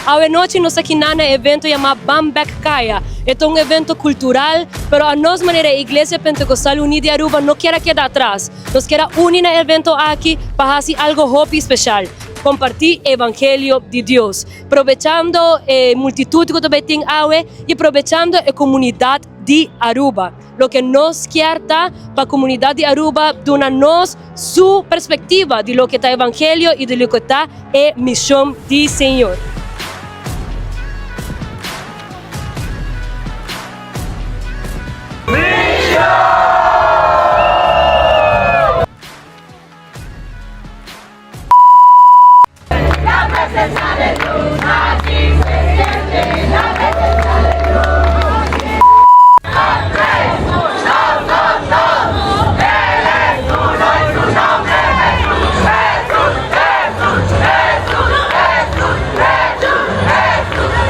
Awe nochi nos aki na na evento yama Ban Bek Kaya. E ta un evento cultural, pero a nos manera e Iglesia Pentecostal Uní di Aruba no kier a keda atras. Nos kier a uni na e evento aki pa haci algo hopi special, comparti e evangelio di Dios, probechando e multitud cu ta bay tin awe y probechando e comunidad di Aruba. Loke nos kier ta pa comunidad di Aruba duna nos su perspectiva di loke ta evangelio y di loke ta e mision di Señor.